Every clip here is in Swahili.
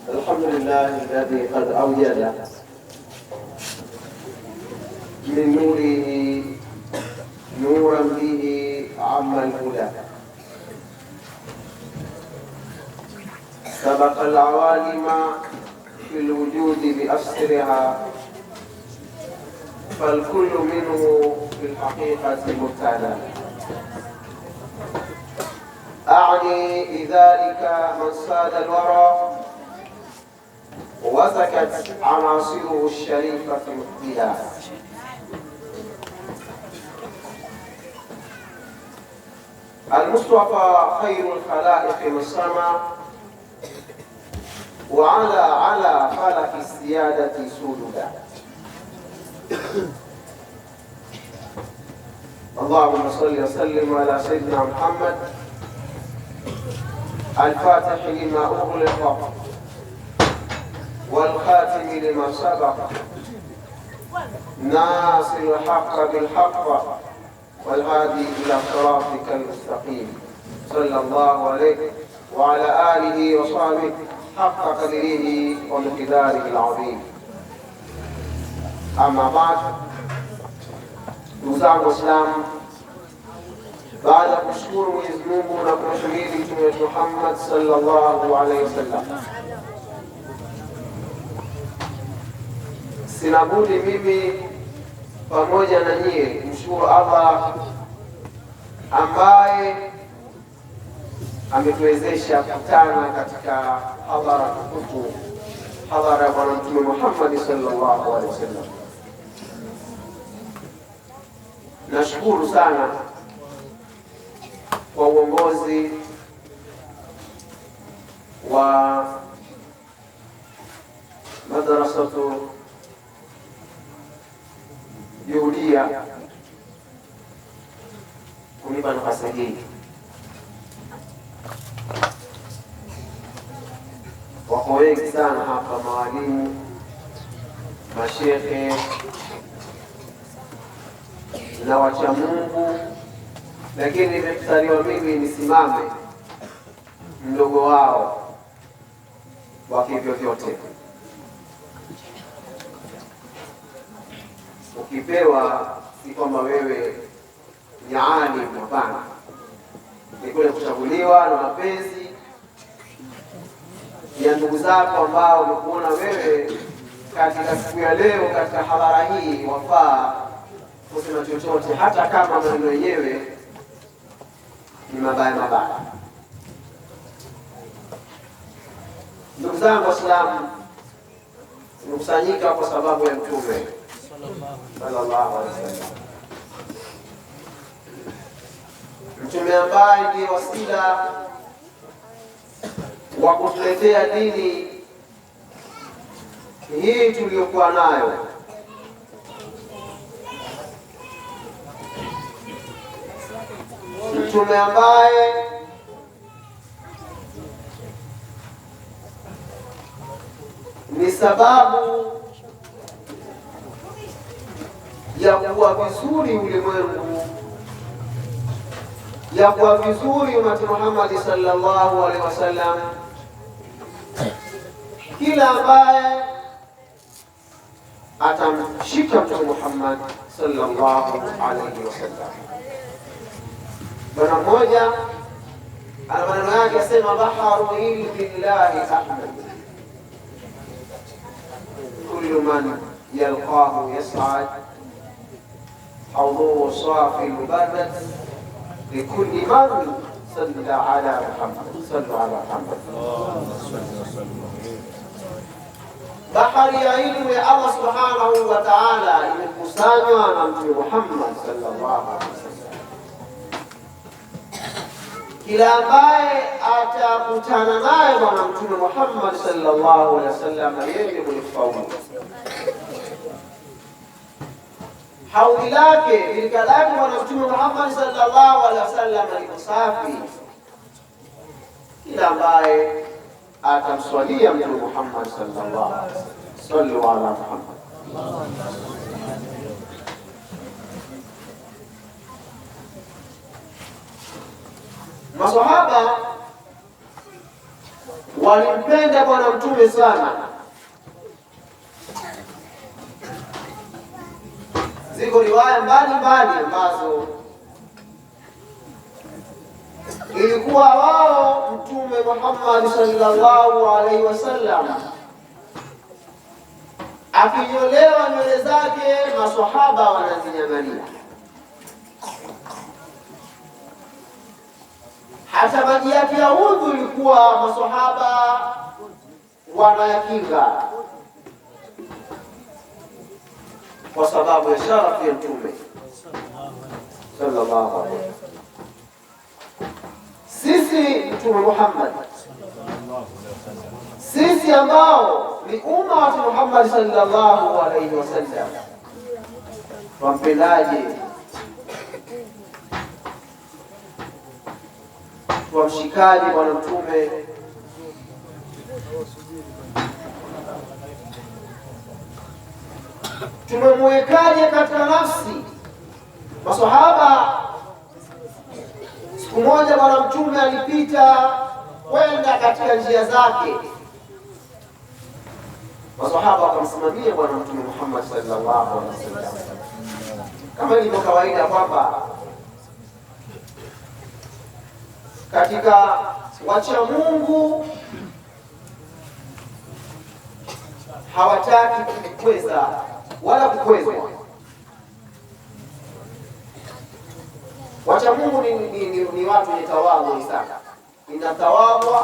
الحمد لله الذي قد أوجد من نوره نورا به عم الهدى، سبق العوالم في الوجود بأسرها، فالكل منه في الحقيقة مبتلى. أعني بذلك من ساد الورى وزكت عناصره الشريفة مقبلا. المصطفى خير الخلائق من السماء، وعلى على فلك السيادة سددا. اللهم صل وسلم على سيدنا محمد الفاتح لما أغلق والخاتم لما سبق، ناصر الحق بالحق والهادي إلى صراطك المستقيم، صلى الله عليه وعلى آله وصحبه حق قدره ومقداره العظيم. Ama baad, ndugu zangu Waislamu, baada ya kumshukuru Mwenyezi Mungu na kumhimidi Mtume wetu Muhammad sallallahu alaihi wasallam, sina budi mimi pamoja na nyie kumshukuru Allah ambaye ametuwezesha kukutana katika hadhara tukufu, hadhara ya Bwana Mtume Muhammad sallallahu alaihi wasallam. Nashukuru sana kwa uongozi wa Madrasatu Juhudia kunipa nafasi hii. Wako wengi sana hapa, mawalimu, mashehe na wacha Mungu, lakini nimekutaniwa mimi nisimame mdogo wao wa kivyovyote. Ukipewa si kwamba wewe ni alim, hapana, ni kule kuchaguliwa na mapenzi ya ndugu zako ambao wamekuona wewe katika siku ya leo katika hadhara hii wafaa kusema chochote, hata kama maneno yenyewe ni mabaya mabaya. Ndugu zangu Waislamu, tumekusanyika kwa sababu ya Mtume sallallahu alaihi wasallam, Mtume ambaye ndiye wasila wa kutuletea dini hii tuliyokuwa nayo. Mtume ambaye ni sababu ya kuwa vizuri ulimwengu, ya kuwa vizuri umati Muhammad sallallahu alaihi wasallam. Kila ambaye atamshika Mtume Muhammad sallallahu alaihi wasallam. Bwana mmoja ana maneno yake asema, baharu ilmi llahi ahmad kullu man yalqahu yas'ad hawduhu safi mubarrad likulli man salla ala Muhammad. Sallu ala Muhammad. Bahari ya ilmu ya Allah subhanahu wa ta'ala imekusanywa na Mtume Muhammad sallallahu alaihi wasallam. Kila ambaye atakutana naye Bwana Mtume Muhammad sallallahu alaihi wasallam, yeye ndiye mwenye kufaulu. Haudhi lake birika lake Bwana Mtume Muhammad sallallahu alaihi wasallam liko safi. Kila ambaye atamswalia Mtume Muhammad sallallahu alaihi wasallam. Sallu ala Muhammad. Maswahaba Walimpenda Bwana Mtume sana. Ziko riwaya mbalimbali ambazo ilikuwa wao Mtume Muhammad sallallahu alaihi wasallam akinyolewa nywele zake maswahaba wanazinyang'ania. Hata maji yake ya udhu ilikuwa maswahaba wanayakinga kwa sababu ya sharafu ya Mtume sallallahu alaihi wasallam. Sisi Mtume Muhammad, sisi ambao ni umma wa Muhammad sallallahu alaihi wasallam, twampendaje? Twamshikaje Bwana Mtume? Tumemwekaje katika nafsi? Maswahaba, siku moja Bwana Mtume alipita kwenda katika njia zake, maswahaba wakamsimamia Bwana Mtume Muhammad sallallahu alaihi wasallam, kama ilivyo kawaida kwamba katika wacha Mungu hawataki kukweza wala kukwezwa. Wacha Mungu ni watu wenye tawadhu sana. Inna tawadhu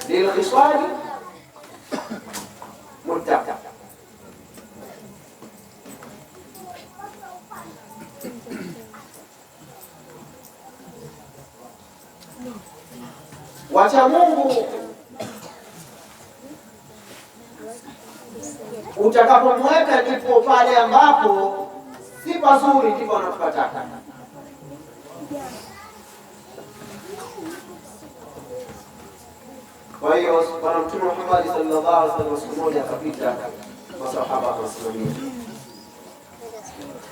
lilkhisali muttaqi. Wacha Mungu utakapomweka ndipo pale ambapo si pazuri, ndipo anapataka. Kwa hiyo Bwana Mtume Muhammad sallallahu alaihi wasallam siku moja akapita, masahaba akamsimamia.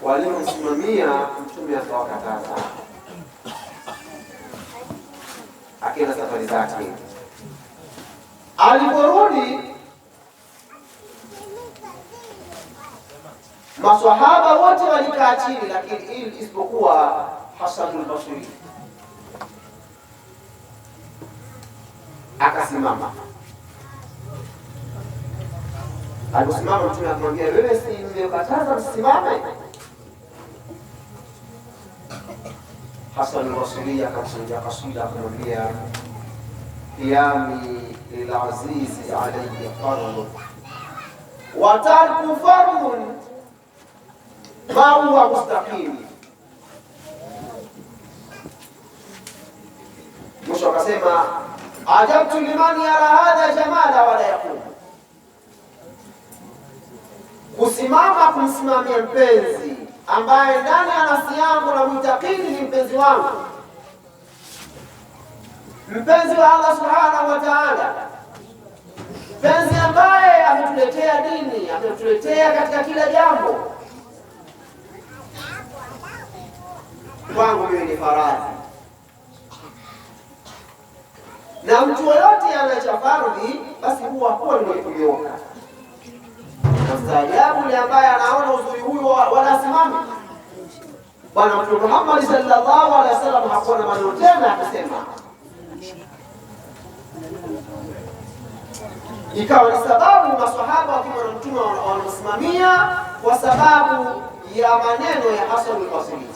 Waliomsimamia Mtume akawakataza, akaenda safari zake. Aliporudi maswahaba wote walikaa chini, lakini isipokuwa Hasanul Basri akasimama. Aliposimama Mtume akamwambia, wewe si nimekataza msimame? Hasanul Basri akamsomea kasida akamwambia, qiyami lilazizi alayya fardhu wa tarku fardhun ma huwa mustaqim. Mwisho akasema, ajabtu liman yara hadha jamala wala yaqum. Kusimama kumsimamia mpenzi ambaye ndani ya nafsi yangu na muitakidi ni mpenzi wangu, mpenzi wa Allah subhanahu wa ta'ala, mpenzi ambaye ametuletea dini, ametuletea katika kila jambo, kwangu mimi ni faradhi. Na mtu yoyote anayeacha fardhi basi huwa huwa ni mwenye kunyoka. Na staajabu yule ambaye anaona uzuri huyu wala asimame. Bwana Mtume Muhammad sallallahu alaihi wasallam hakuwa na maneno tena, akasema ikawa ni sababu maswahaba wakiwa na Mtume wanamsimamia kwa sababu ya maneno ya Hasan al-Basri.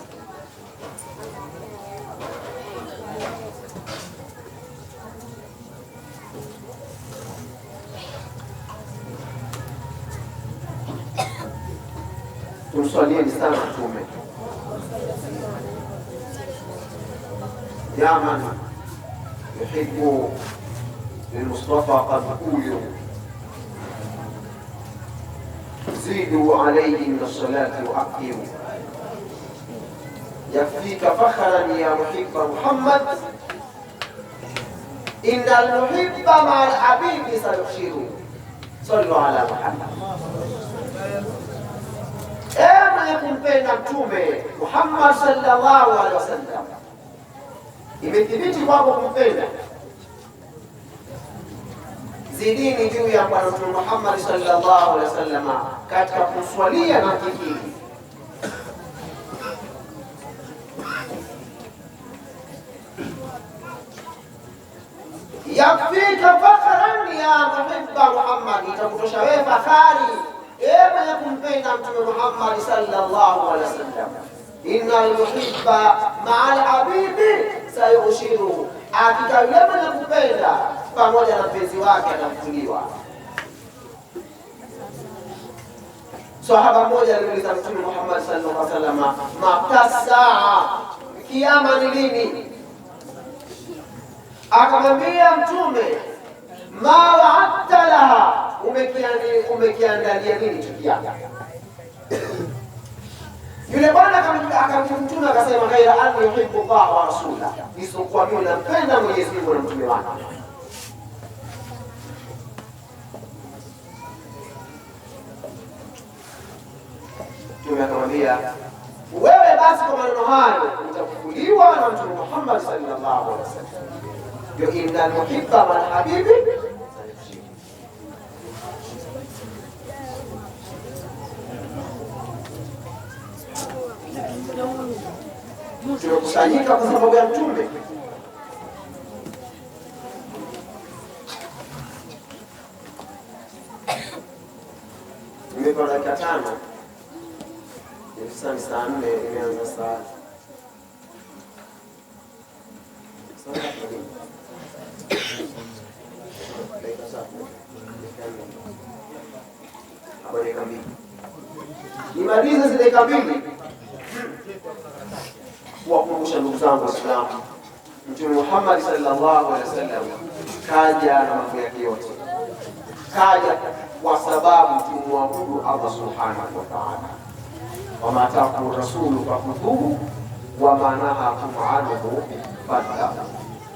Tumswalieni sana Mtume. Ya man yuhibbu lilmustafa qad uyu zidu alayhi min as-salati wa aqimu yakfika fakhran ya muhibba Muhammad innal muhibba ma'al habibi sayukhshiru. Sallu ala Muhammad. Mwenye kumpenda Mtume Muhammad sallallahu alaihi wasallam, imethibiti kwako kumpenda, Zidini juu ya Bwana Mtume Muhammad sallallahu alaihi wasallam katika kumswalia na kikiri. Yakfika fakhran ya muhibba Muhammad, itakutosha wewe fahari ewe ya kumpenda Mtume Muhammad sallallahu alaihi wasallam. Innal muhibba ma'al habibi sayushiru, hakika yule mwenye kupenda pamoja na mpenzi wake atafufuliwa. Sahaba mmoja alimuuliza Mtume Muhammad sallallahu alaihi wasallam, mata saa, kiyama ni lini? Akamwambia Mtume, ma wa'adta laha, umekiandalia nini kiama? Yule bwana akamjibu Mtume akasema, ghaira anni yuhibbu Allah wa rasulahu, isipokuwa mimi nampenda Mwenyezi Mungu na mtume wake. Mtume akamwambia, wewe basi kwa maneno hayo utafufuliwa na Mtume Muhammad sallallahu alaihi wasallam. Ndio innal muhibba wal habibi. Tumekusanyika kwa sababu ya Mtume. Nimepewa dakika 5. Hivi sasa ni saa 4, imeanza saa dakika 2. Nimalize zile dakika 2 kuwakumbusha ndugu zangu Waislamu, Mtume Muhammad sallallahu alaihi wasallam kaja na mambo yake yote, kaja kwa sababu tumwabudu Allah subhanahu wa ta'ala. Wama atakum rasulu fakhudhuhu wama nahakum anhu fantahu,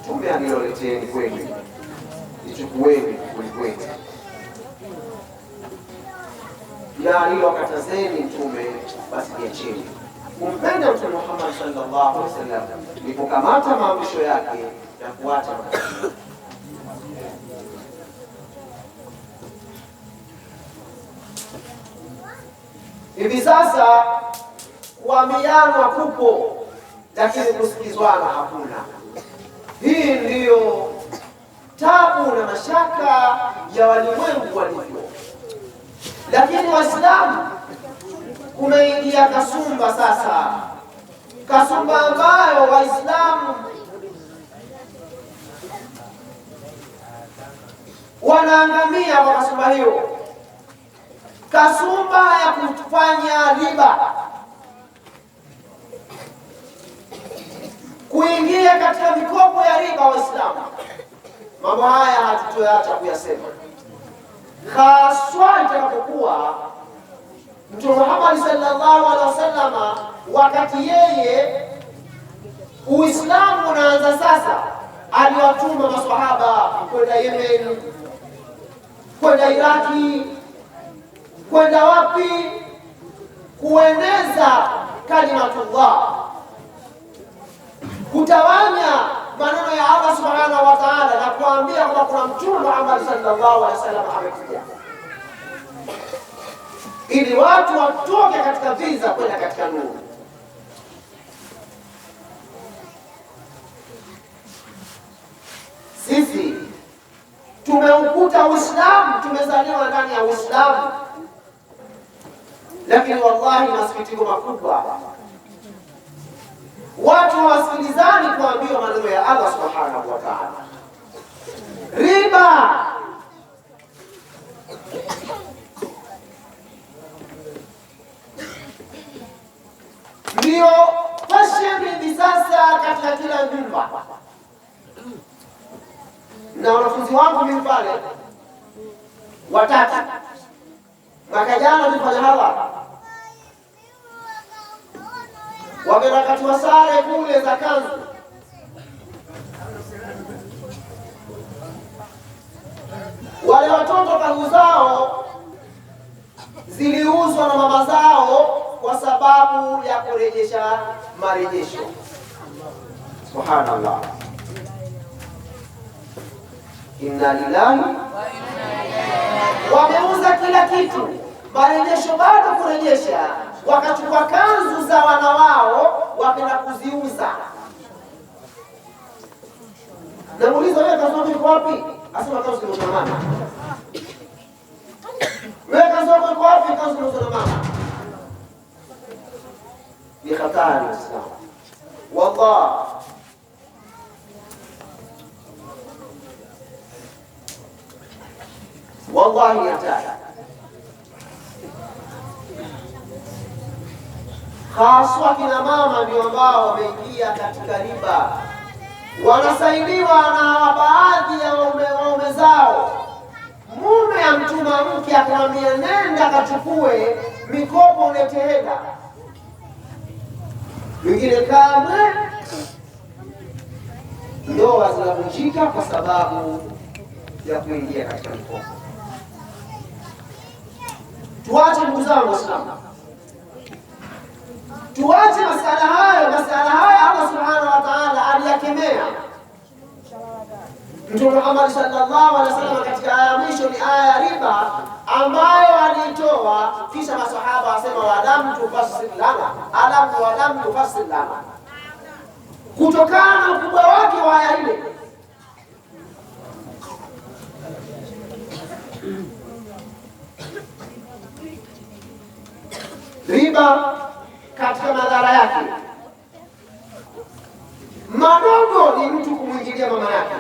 Mtume aliloleteni kwenu ichukueni kweli, na alilowakatazeni Mtume basi liacheni. Kumpenda Mtume Muhammad sallallahu alaihi wasallam ni kukamata maamrisho yake na kuacha makatazo. Hivi sasa kuambiana kupo, lakini kusikizwana hakuna. Hii ndiyo tabu na mashaka ya walimwengu walivyo. Lakini Waislamu kumeingia kasumba sasa, kasumba ambayo Waislamu wanaangamia kwa kasumba hiyo, kasumba ya kufanya riba, kuingia katika mikopo ya riba. Waislamu, mambo haya hatutoacha kuyasema, haswa itakapokuwa Mtume Muhammad sallallahu alaihi wasallam, wakati yeye Uislamu unaanza sasa, aliwatuma maswahaba kwenda Yemen, kwenda Iraki, kwenda wapi, kueneza kalimatullah, kutawanya maneno ya Allah subhanahu wa ta'ala, na kuambia kwamba kuna Mtume Muhammad sallallahu alaihi wasallam amekuja, ili watu watoke katika viza kwenda katika nuru. Sisi tumeukuta Uislamu, tumezaliwa ndani ya Uislamu, lakini wallahi masikitiko makubwa, watu hawasikilizani kuambiwa maneno ya Allah subhanahu wa ta'ala. Riba ndiyo fashion hivi sasa katika kila nyumba. Na wanafunzi wangu mimi pale watatu, mwaka jana tulifanya hawa, wamekatiwa sare kule za kanzu, wale watoto kanzu zao ziliuzwa na mama zao kwa sababu ya kurejesha marejesho. Subhanallah, inna lillahi wa inna Wameuza kila kitu, marejesho bado kurejesha, wakachukua kanzu za wana wao wakaenda kuziuza. Namuuliza, wewe kanzu yako iko wapi? Asema kanzu imeuzwa na mama. Wewe kanzu yako iko wapi? Kanzu imeuzwa na mama. Ni hatari Uislamu. Wallah, wallahi ni hatari. Haswa kina mama ndio ambao wameingia katika riba, wanasaidiwa na baadhi ya waume zao. Mume amtuma mke akamwambia nenda kachukue mikopo ulete hela, mwingine kamwe. Ndoa zinavunjika kwa sababu ya kuingia katika mikopo. Tuache ndugu zangu Waislamu, tuache masala hayo. Masala haya Allah subhanahu wa ta'ala aliyakemea. Mtume Muhammad sallallahu alaihi wasallam katika aya mwisho ni aya ya riba ambayo aliitoa, kisha masahaba wasema walam tufassil lana, alam walam tufassil lana, kutokana na ukubwa wake wa aya ile. Riba katika madhara yake madogo ni mtu kumwingilia mama yake.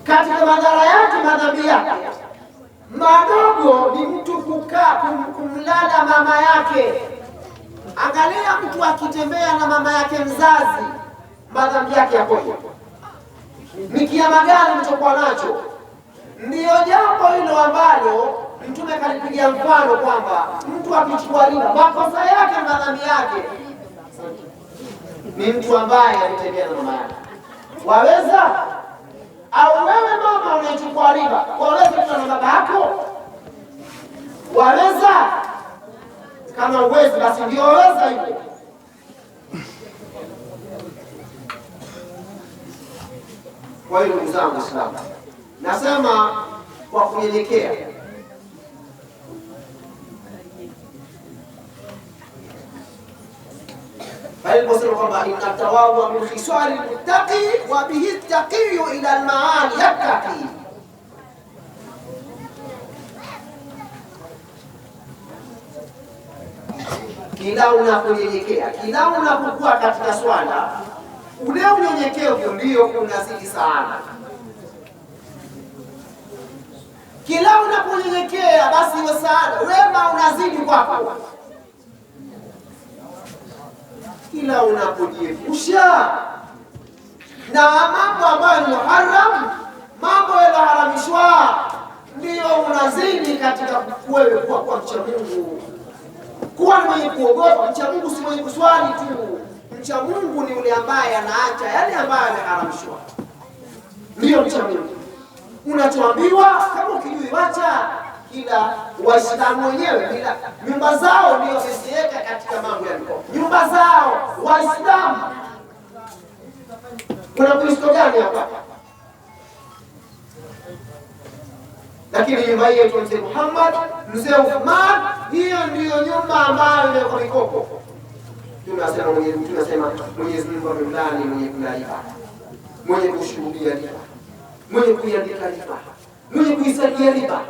Katika madhara yake, madhambi yake madogo ni mtu kukaa kumlala mama yake. Angalia mtu akitembea na mama yake mzazi, madhambi yake yakoje? Ni kiama gani mchokuwa nacho? Ndiyo jambo hilo ambalo Mtume kalipigia mfano kwamba mtu akichukua riba, makosa yake, madhambi yake ni mtu ambaye alitembea na mama yake. Waweza? Au wewe mama unaichukua riba, waweza kuwa na baba yako? Waweza? Kama uwezi basi ndio waweza hivyo. Kwa hiyo ndugu zangu Waislamu, nasema kwa kunyenyekea, aliposema kwamba inna tawadhu min khisali muttaqi wa bihi taqiyu ila almaali yattaqi. Kila unaponyenyekea, kila unapokuwa katika swala, ule unyenyekevu ndio unazidi sana. Kila unaponyenyekea basi iwe sana, wema unazidi kwako. Kila unapojiepusha na mambo ambayo ni muharram, mambo yaliyoharamishwa, ndio unazidi katika wewe kuwa mcha Mungu, kuwa ni mwenye kuogopa. Mcha Mungu si mwenye kuswali tu. Mcha Mungu ni yule ambaye anaacha yale ambayo yameharamishwa, ndio mcha Mungu. Unachoambiwa kama ukijui wacha. Kila Waislamu wenyewe bila nyumba zao ndio ziziweka katika mambo ya mikopo. Nyumba zao Waislamu. Kuna Kristo gani hapa? Lakini nyumba hii yetu Mzee Muhammad, Mzee Uthman, hiyo ndiyo nyumba ambayo imewekwa mikopo. Tunasema Mwenyezi Mungu amemlaani mwenye kula riba, mwenye kushuhudia riba, mwenye kuiandika riba, mwenye kuisaidia riba.